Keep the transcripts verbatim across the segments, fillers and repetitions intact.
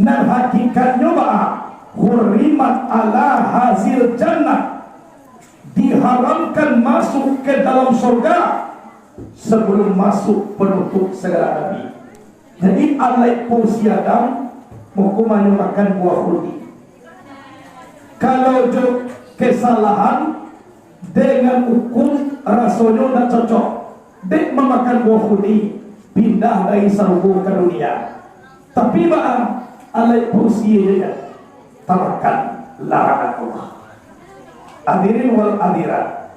Nan hakikatnyo baa? Hurrimat ala hazil jannah, diharamkan masuk ke dalam surga sebelum masuk penutup segala nabi. Jadi, alaik pun si Adam, hukumanyo makan buah khuldi. Kalau jo kesalahan, dengan hukum rasonyo ndak cocok, dek mamakan buah khuldi, pindah dari sarugo ka dunia. Tapi baa, alaik pun si Adam, tamakan larangan Allah. Hadirin wal hadirat,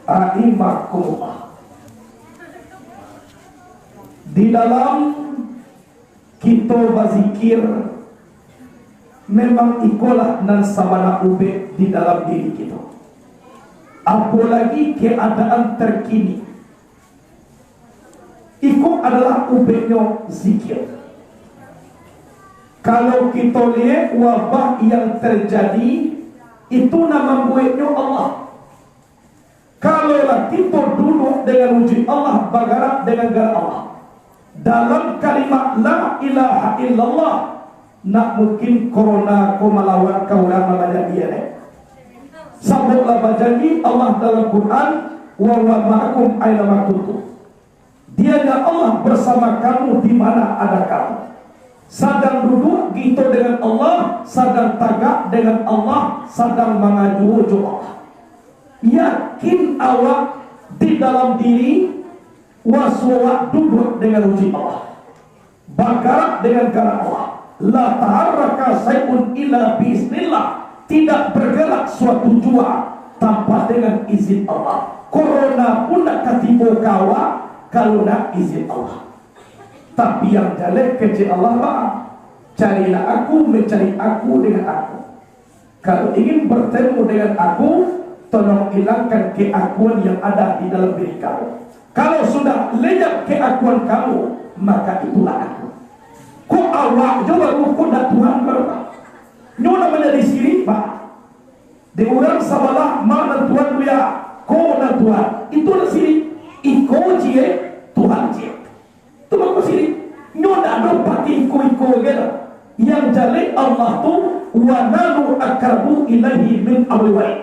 rahimakumullah. Di dalam kito bazikir, memang ikolah nan sabana ubek di dalam diri kito. Apolagi keadaan terkini, iko adalah ubeknyo zikir. Kalau kito liek wabah yang terjadi, itu nan mambueknyo Allah. Kalau lah kito duduak dengan uji Allah, bagarak dengan garak Allah, dalam kalimat la ilaha illallah, nak mungkin korona ko malawan ka urang nan banyak dialek. Sabab lah bajanji Allah dalam Quran, "Wa huwa ma'akum aina ma kuntum." Dianya Allah bersama kamu di mana ada kamu. Sadang duduak kito dengan Allah, sadang tagak dengan Allah, sadang mangajuo jo Allah. Yakin awak di dalam diri, wasu awak duduak dengan uji Allah. Bagarak dengan garak Allah. La taharraka syai'un illa biiznillah. Tidak bergerak suatu jua tanpa dengan izin Allah. Korona pun ndak ka tibo ka awak, kalau ndak izin Allah. Tapi yang jaleh kecek Allah, baa? Carilah Aku, mencari Aku dengan Aku. Kalau ingin bertemu dengan Aku, tolong ilangkan keakuan yang ada di dalam diri kamu. Kalau sudah lenyap keakuan kamu, maka itulah Aku. Kok awak jo baru ko ndak Tuhan, Pak? Nyo nan manjadi sirik, Pak. Di urang sabalah, ma nan Tuhan, Buya, ko nan Tuhan. Itu lah sirik. Iko ciek, Tuhan ciek. Tu mako sirik. Nyo ndak ado pakai iko-iko lai doh. Yang jaleh Allah tu, "Wa nahnu aqrabu ilaihi min hablil warid."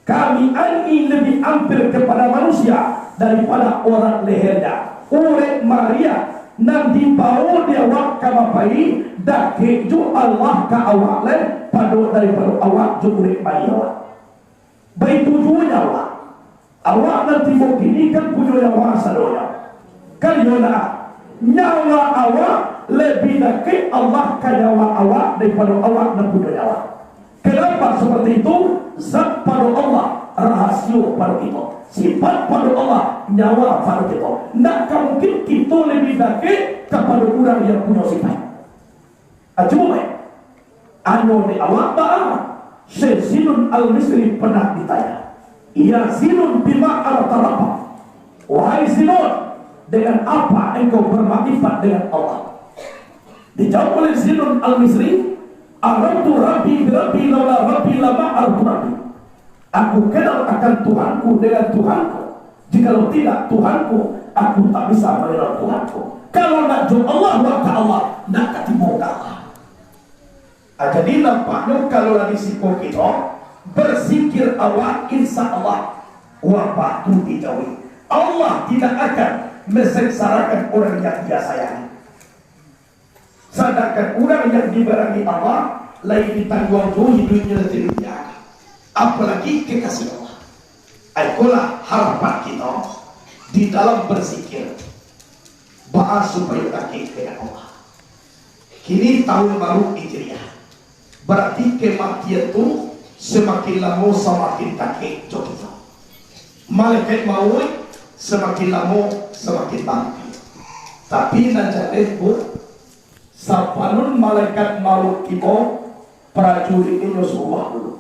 Kami ini lebih hampir kepada manusia daripada urat lehernya. Urek mariah nan dibawo di awak ka bapayi, dakek jo Allah ka awak lai, pado daripado awak jo urek mariah awak. Baitu juo nyawa. Awak nan tibo kini kan punyo nyawa sadonyo. Kan iyo nah, nyawa awak labiah dakek Allah ka nyawa awak daripado awak nan punyo nyawa. Kenapa seperti itu? Zat pado Allah, rahasio pado kito. Sifat pado Allah, nyawa pado kito. Ndak ka mungkin kito labiah dakek kapado urang yang punyo sifat. Ah, cubo bae. Anyo dek awak baa? Syekh Zinun Al-Misri pernah ditanya, "Ya Zinun, bima arafta Rabbak?" "Wahai Zinun, dengan apa engkau bermakrifat dengan Allah?" Dijawab oleh Zinun Al-Misri, "Araftu Rabbi bi Rabbi, laula Rabbi lama araftu Rabbi." Aku kenal akan Tuhanku dengan Tuhanku. Jikalau tidak Tuhanku, aku tak bisa mengenal Tuhanku. Kalau nak jo Allah, wak ka Allah, nak ka tibo ka Allah. Ah, jadi nampaknyo kalau lah di siko kito, berzikir awak, insya Allah, wabah tu dijauhi. Allah tidak akan mensengsarakan orang yang Dia sayangi. Sadangkan urang yang dibarangi Allah, lai ditangguang juo iduiknyo dari dunia, apolagi kekasih Allah. Ikolah harapan kito di dalam berzikir, baa supayo dakek dengan Allah. Kini tahun baru Hijriah, berarti kematian tu semakin lamo samakin dakek jo kito. Malaikat mauik samakin lamo samakin dakek. Tapi nan jaleh, Bu, sabalun malaikat mauik tibo, prajurit inyo suruah dulu.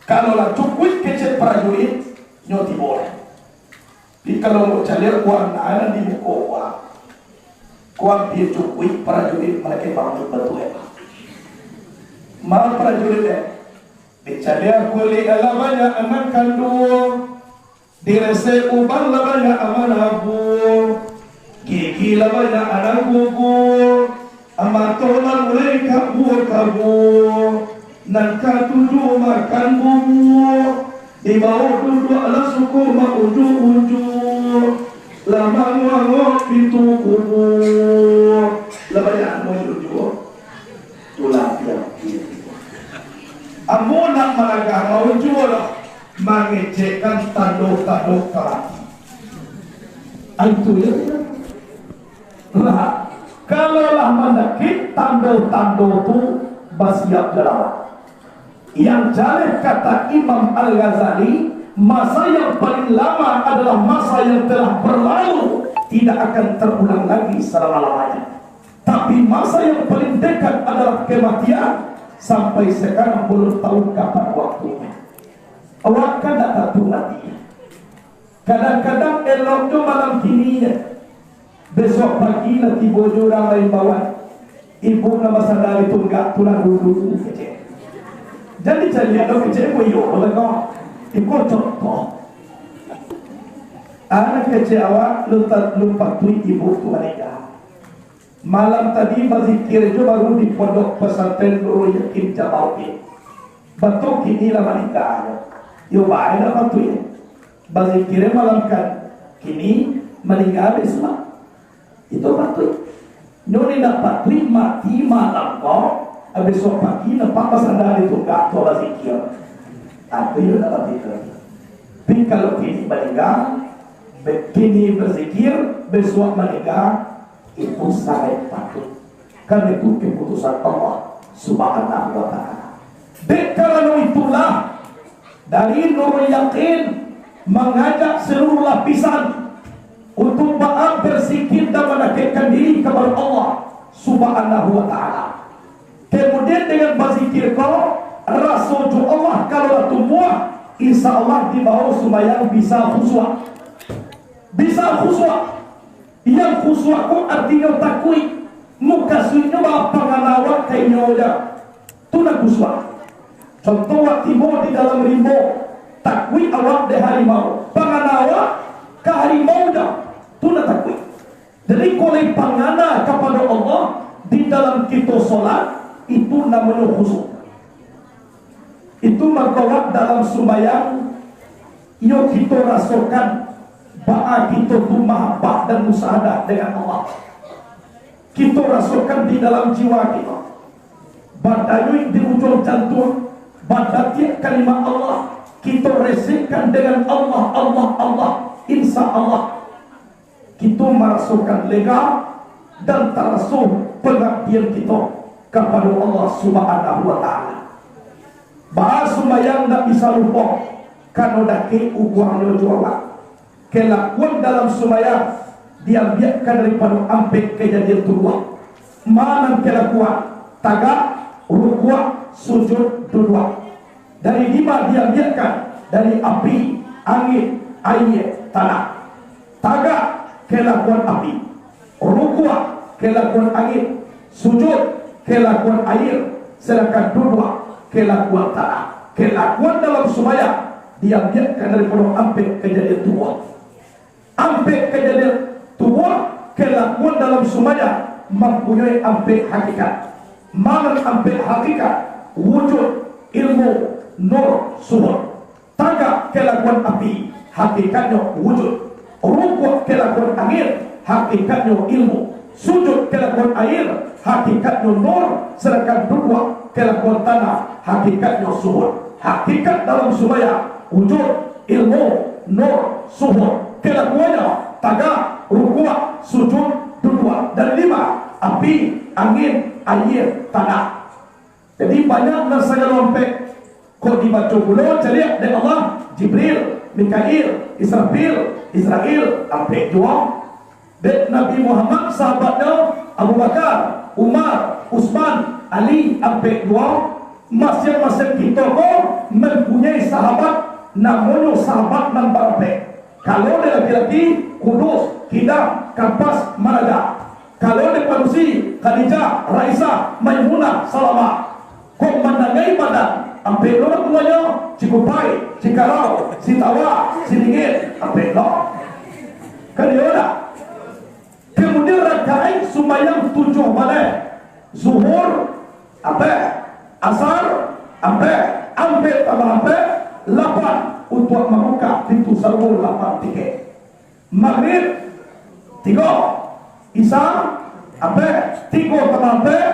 Kalau lah cukuik kecek prajurit, nyo tibo lah. Jadi kalau mau caliak warna nan di muko, wah, kuang dia cukuik prajurit malaikat mauik batuak. Ma prajurit, eh? Dicaliak kulik alah banyak nan kanduang. Diresek uban lah banyak manabuang, gigi lah banyak nan guguang, mato lah mulai Kabua-kabua, nan katuju makan bubua, dibawo duduak lah suko maunjuak-unjuak, lah manguak-nguak pintu kubua. Lah banyak maunjuak-unjuak. Tulah tiang. Ambo nak managah maunjuak lah, mangecekkan tando-tando karati. Ah, itu ya. Lah, kalau lah mandakek, tando-tando tu basiap jo lawan. Yang jaleh kata Imam Al-Ghazali, masa yang paling lama adalah masa yang telah berlalu, tidak akan terulang lagi selama-lamanya. Tapi masa yang paling dekat adalah kematian, sampai sekarang belum tahu kapan waktunya. Awak kan tak tahu mati. Kadang-kadang eloknyo malam kini, besok pagi lah tibo jo urang lain bawan. Ibu nan basanda di tunggak tu lah dulu, kecek. Jadi caliak lo kecek, iko iyo lo beko. Iko contoh. Anak kecek awak, lu ta-, lu patuik ibu tu maningga. Malam tadi bazikir jo baru di Pondok Pesantren Nurul Yakin Jamauddin. Batua kini lah maningga. Yo bae lah patuik. Bazikir malam kan, kini maningga bisuak. Itu patuik. Nyo ni ndak patuik mati malam ko, bisuak pagi nampak basanda di tunggak tu bazikir. Tapi yo ndak patuik tu. Tapi kalau kini maningga, be-, kini bazikir, bisuak maningga, itu sangaik patuik. Kan itu keputusan Allah Subhanahu wa Ta'ala. Dek karano itulah, dari Nurul Yakin mangajak seluruh lapisan untuk baa berzikir dan mandakekkan diri kepada Allah Subhanahu wa Ta'ala. Kemudian dengan bazikir ko, raso jo Allah kalau lah tumbuah, insya Allah dibawo sumbayang bisa khusyuk. Bisa khusyuk. Yang khusyuk ko artinyo takuik. Mukasuiknyo baa pangana awak ka inyo ja. Tu nan khusyuk. Contoh, wak tibo di dalam rimbo, takuik awak dek harimau. Pangana awak ka harimau ja. Tu nan takuik. Jadi, kalau pangana kapado Allah di dalam kito solat, itu namonyo khusyuk. Itu mangko dalam sumbayang, iyo kito rasokan baa kito tu mahabbah dan musahadah dengan Allah. Kito rasokan di dalam jiwa kito, badanyuik di ujuang jantuang, badatiak kalimah Allah, kito resekkan dengan Allah, Allah, Allah, insya Allah. Kito marasokan lega dan taraso pangabdian kito kapado Allah Subhanahu wa Ta'ala. Baa sumbayang ndak bisa lupo, karano dakek uguangnyo jo Allah. Kalakuan dalam sumbayang diambiakkan daripado ampek kajadian tubuah. Ma nan kalakuan? Tagak, rukuak, sujud, duduak. Dari dima diambiakkan? Dari api, angin, aia, tanah. Tagak, kalakuan api. Rukuak, kalakuan angin. Sujud, kalakuan aia. Sadangkan duduak, kalakuan tanah. Kalakuan dalam sumbayang diambiakkan daripado ampek kajadian tubuah. Ampek kajadian tubuah, kalakuan dalam sumbayang mampunyoi ampek hakikat. Ma nan ampek hakikat? Wujud, ilmu, nur, suhud. Tagak kalakuan api, hakikatnyo wujud. Rukuak kalakuan angin, hakikatnyo ilmu. Sujud kalakuan aia, hakikatnyo nur, sadangkan duduak kalakuan tanah, hakikatnyo suhud. Hakikat dalam sumbayang, wujud, ilmu, nur, suhud. Kalakuannyo, tagak, rukuak, sujud, duduak. Dan lima, api, angin, aia, tanah. Jadi, banyak nan sagalo ampek. Kok dibaco pulo caliak dek Allah, Jibril, Mikail, Israfil, Izrail, ampek juo. Dek Nabi Muhammad, sahabatnyo, Abu Bakar, Umar, Utsman, Ali, ampek juo. Masiang-masiang kito ko mampunyai sahabat, namonyo sahabat nan barampek. Kalau dek laki-laki, Kudus, Kidang, Kampas, Manaja. Kalau dek padusi, Khadijah, Raisah, Maimunah, Salamah. Kok mandangai badan, ampek lo nan tuanyo, Cikupai, Cikarau, Sitawa, Silingit, ampek lo. Kan iyo ndak? Kemudian rakaat sumbayang tujuah baleh. Zuhur, Ampek. Asar, ampek. Ampek tambah ampek, lapan. Untuak mambukak pintu sarugo, lapan tikek. Magrib, tigo. Isya, ampek. Tigo tambah ampek,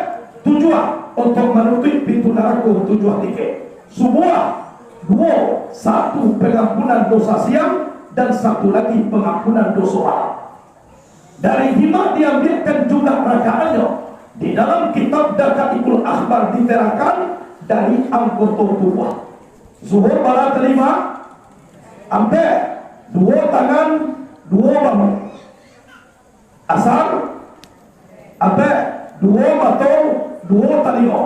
tujuah. Untuak manutuik pintu narako, tujuah tikek. Subuah, duo. Satu pengampunan dosa siang, dan satu lagi pengampunan dosa malam. Dari hima diambiakan jumlah rakaatnyo. Di dalam kitab Daqaiqul Akhbar diterangkan dari anggoto tubuah. Zuhur bara talima? Ampek. Duo tangan, duo bahu. Asar? Ampek. Duo mato, duo talingo.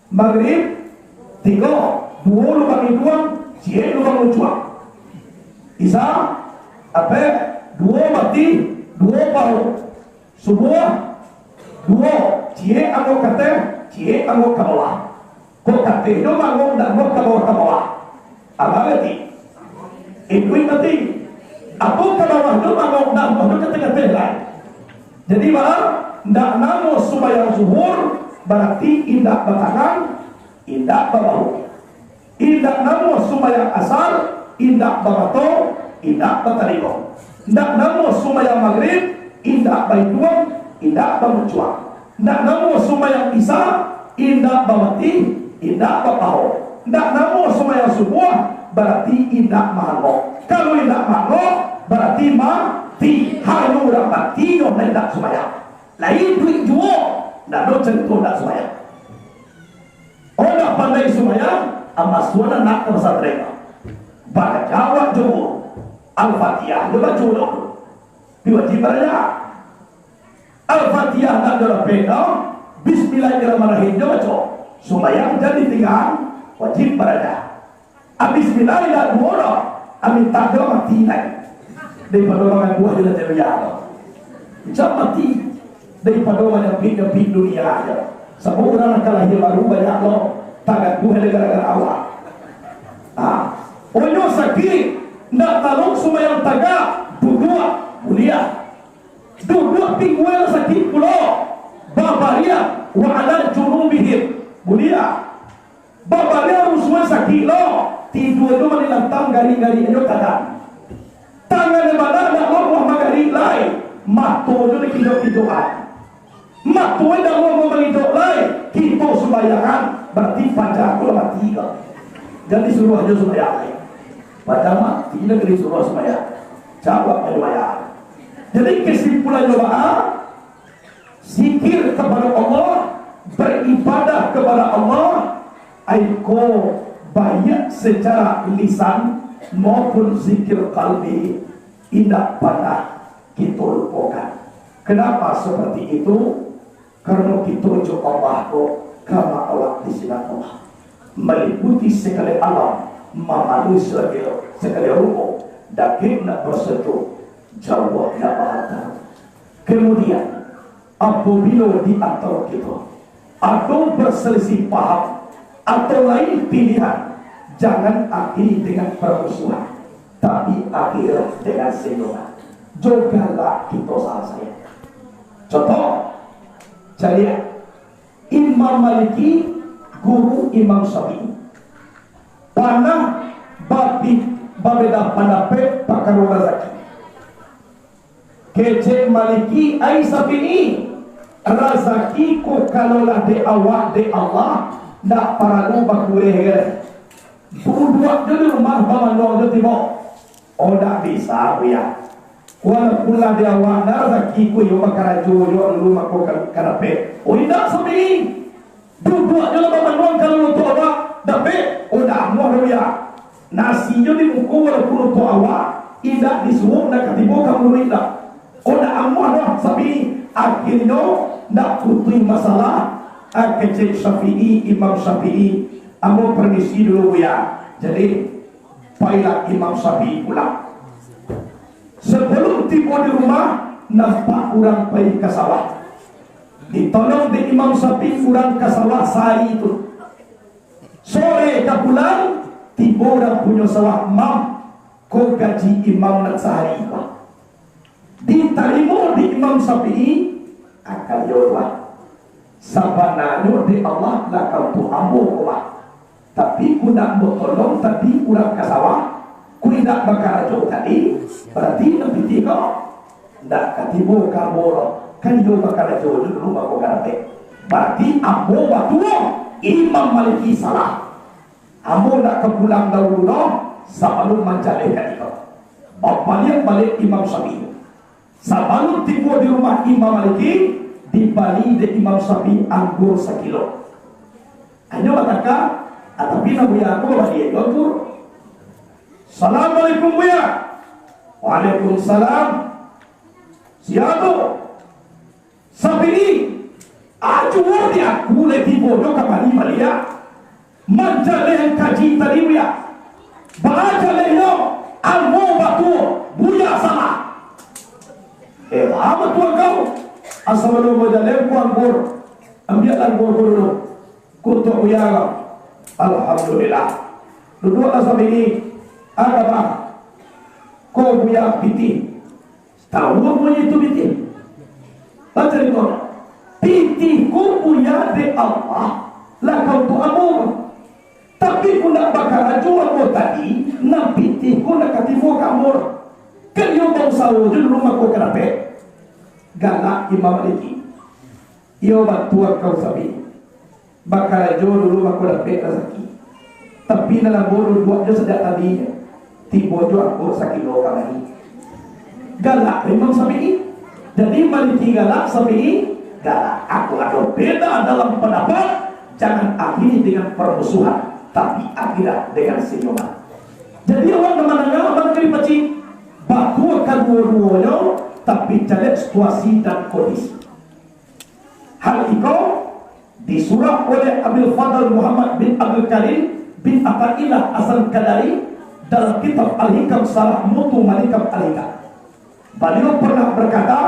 Magrib, tigo, duo lubang iduang, ciek lubang lucuak. Isya, ampek, duo batih, duo paruik. Subuah, duo, ciek angok kateh, ciek angok ka bawah. Kok kateh tu mangok, ndak angok ka bawah, ka bawah. Apo arati? Iduik mati. Apo ka bawah tu mangok, ndak angok tu kateh-kateh lai. Jadi, baa, ndak namo sumbayang zuhur, barati indak batangan, indak babahu. Indak namo sumbayang asar, indak bamato, indak batalingo. Ndak namo sumbayang magrib, indak baiduang, indak bamucuang. Ndak namo sumbayang isya, indak babatih, indak bapaho. Ndak namo sumbayang subuah, barati indak maangok. Kalau indak maangok, barati mati. Hanyo urang mati nyo nan indak sumbayang. Lai iduik juo, ndak ado carito ndak sumbayang. Urang pandai sumbayang, amasuan anak ka pasantren. Baraja awak jo guru. Al-Fatihah nyo baco dulu. Pi wajib baraja. Al-Fatihah ndak ado lapeh doh, Bismillahirrahmanirrahim nyo baco. Sumbayang jan ditinggaan, wajib baraja. Abih bismillah indak duo doh, mintak jo mati lai. Daripado mangaduah jo lah jauah doh. Jan mati. Daripado manyapik-nyapik dunia ajo. Sabab urang nan ka lahia baru banyak lo tagaduah dek gara-gara awak. Ah, onyo sakik, ndak talok sumbayang tagak, duduak, buliah. Duduak pingguang sakik pulo, babariang, wa ala junubihim, buliah. Babariang rusuah sakik lo, tidua tu malilantang garik-garik ajo tangan. Tangan nan bana ndak lo buah magarik lai, mato tu dikijok-kijokan. Mato ndak lo buah mangijok lai, kito sumbayangan, barati paja tu lah mati ko. Jadi suruah ajo sumbayang lai. Paja mati lah disuruah sumbayang. Jawab ajo sumbayang. Jadi kesimpulannyo baa? Zikir kepada Allah, beribadah kepada Allah, aiko baiak secara lisan maupun zikir kalbi indak panah kito lupokan. Kenapa seperti itu? Karano kito jo Allah ko kama awak di sinan Allah. Maliputi sagalo alam, mamanuih sagalo, sagalo rupo, dakek nak basato, jauah nak bahantam. Kemudian, apabilo di antaro kito ado berselisih paham atau lain pilihan, jangan akhiri dengan permusuhan, tapi akhirilah dengan senyuman. Jo galak kito salasaian. Contoh, caliak Imam Maliki, guru Imam Syafi'i, panah bapi-, babeda pandapek pakaro razaki. Kecek Maliki, "Ai Syafi'i, razaki ko kalau lah dek awak dek Allah, ndak paralu bakureh-kureh. Duduak jo di rumah, bamanuang jo tibo." "Oh, ndak bisa, Buya. Walaupun lah dek awak, ndak razaki ko iyo bakarajo jo dulu mako ka, ka dapek." "Oh, indak, Syafi'i. Duduak jo lah bamanuang, kalau untuak awak dapek, oh, ndak amuah doh, Buya. Nasi jo di muko walaupun untuak awak, indak disuok, ndak ka tibo ka muruik doh. Oh, ndak amuah doh, Syafi'i." Akhirnyo, ndak putuih masalah, ah, kecek Syafi'i, Imam Syafi'i, "Ambo permisi dulu, Buya." Jadi, pailah Imam Syafi'i pulang. Sabalum tibo di rumah, nampak urang pai ka sawah. Ditolong dek Imam Syafi'i urang ka sawah sahari tu. Sore ka pulang, tibo urang punyo sawah, "Mam, ko gaji imam nan sahari ko." Ditarimo dek Imam Syafi'i, akal iyo tu lah. Sabananyo dek Allah lah ka untuak ambo ko, Bah. Tapi, kok ndak ambo tolong tadi urang ka sawah, kok indak bakarajo tadi, barati nan pitih ko ndak ka tibo ka ambo doh. Kan iyo bakarajo jo dulu mako ka dapek. Barati ambo batuo, Imam Maliki salah. Ambo ndak ka pulang dahulu doh, sabalun manjalehkan iko. Babaliak baliak Imam Syafi'i. Sabalun tibo di rumah Imam Maliki, dibali dek Imam Syafi'i anggur sakilo. Inyo batangka, ah, tapi nan Buya ko bali anggur. "Assalamualaikum, Buya." "Waalaikumsalam." "Sia tu?" "Syafi'i." "Ajuo di aku lai tibo jo kamari baliak. Manjaleh kaji tadi, Buya." "Baa jalehnyo?" "Ambo batuo, Buya salah." "Eh, baa batuo kau?" "Asa baluang bajaleh ko anggur. Ambiaklah anggur ko dulu. Ko untuak Buya ko." "Alhamdulillah." Duduaklah Syafi'i. "Aka, Bah, ko Buya pitih." Tahu apo itu pitih? Baca di bawah. Pitih ko, Buya, dek Allah, lah ka untuak ambo. Tapi, kok ndak bakarajo ambo tadi, nan pitih ko ndak ka tibo ka ambo. Kan iyo bausaho jo dulu mako ka dapek. Galak Imam Maliki. "Iyo batuo kau, Syafi'i. Bakarajo dulu mako dapek razaki. Tapi, nan ambo duduak jo sajak tadi, tibo jo anggur sakilo kamari." Galak Imam Syafi'i. Jadi, Maliki galak, Syafi'i galak. Kok ado beda dalam pandapat, jangan akhiri dengan permusuhan, tapi akhirilah dengan senyuman. Jadi, awak nan mandanga, awak nan ka dipacik, batuo kaduo-duonyo, tapi caliak situasi dan kondisi. Hal iko disurah oleh Abil Fadl Muhammad bin Abdul Karim bin Athaillah As-Sakandari dalam kitab Al-Hikam Sarah Mutu Malikam Al-Hikam. Baliau pernah berkata,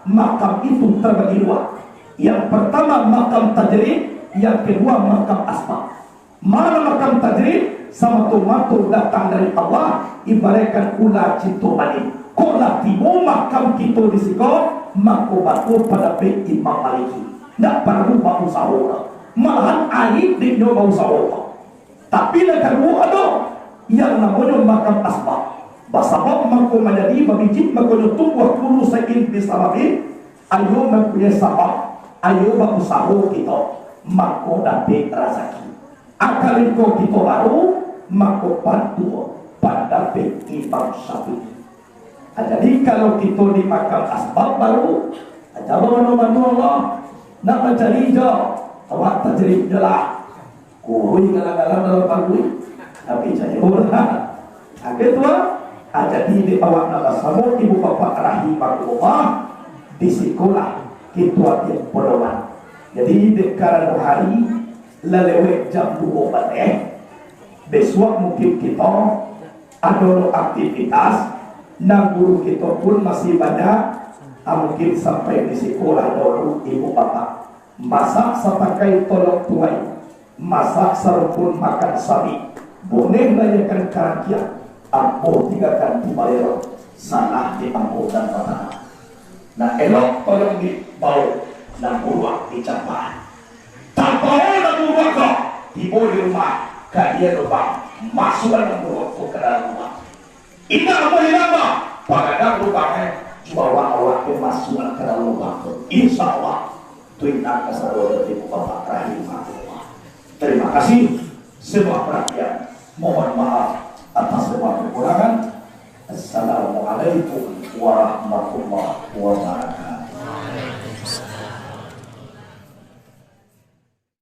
makam itu terbagi dua. Yang pertama makam tajrid, yang kedua makam asbab. Mana makam tajrid? Samato-mato datang dari Allah, ibaratkan ula cinto manih. Kok lah tibo makam kito di siko, mako batuo pandapek Imam Maliki. Ndak paralu bausaho doh. Malahan aib dek nyo bausaho doh. Tapi nan kaduo ado, yang namonyo makam asbab. Basabab mangko manjadi babiji, makonyo tumbuah kullu syai'in bisababih, ayo mampunyoi sabab, ayo bausaho kito, mangko dapek razaki. Akalingko kito baru, mako patuo pandapek Imam Syafi'i. Ah, jadi, kalau kito di makam asbab baru, ah, jaba mano-mano lah, nak mancari jo, awak tajrid jo lah. Kurui galang-galang dalam paguik, tapi cayo lah. Agak tu lah. Ah, jadi, dek awak nan basamo ibu bapak rahimakumullah, di sikolah kito ambiak pedoman. Jadi, dek karano hari lah lewat jam duo bateh, besuak mungkin kito ado lo aktivitas, nan guru kito pun masih banyak, ah, mungkin sampai di sikolah dulu, ibu bapak. Masak satakai tolok tuai, masak sarumpun makan sapi, boneh rayakan karantiang, ambo tinggakan di balero, salah di ambo nan batana. Nan elok tolong dibao, nan buruak dicampa. Tampao nan buruak ko, tibo di rumah, ka dia lubang, masuakkan nan buruak ko ka dalam lubang. Indak lamo hilang, bah, pagadang lubang, eh, jo awak-awak tu masuak ka dalam lubang tu. Insya Allah, tu indak kasado dari Bapak Rahim Abdullah. Terima kasih semua perhatian. Mohon maaf atas semua kekurangan. Assalamualaikum warahmatullahi wabarakatuh.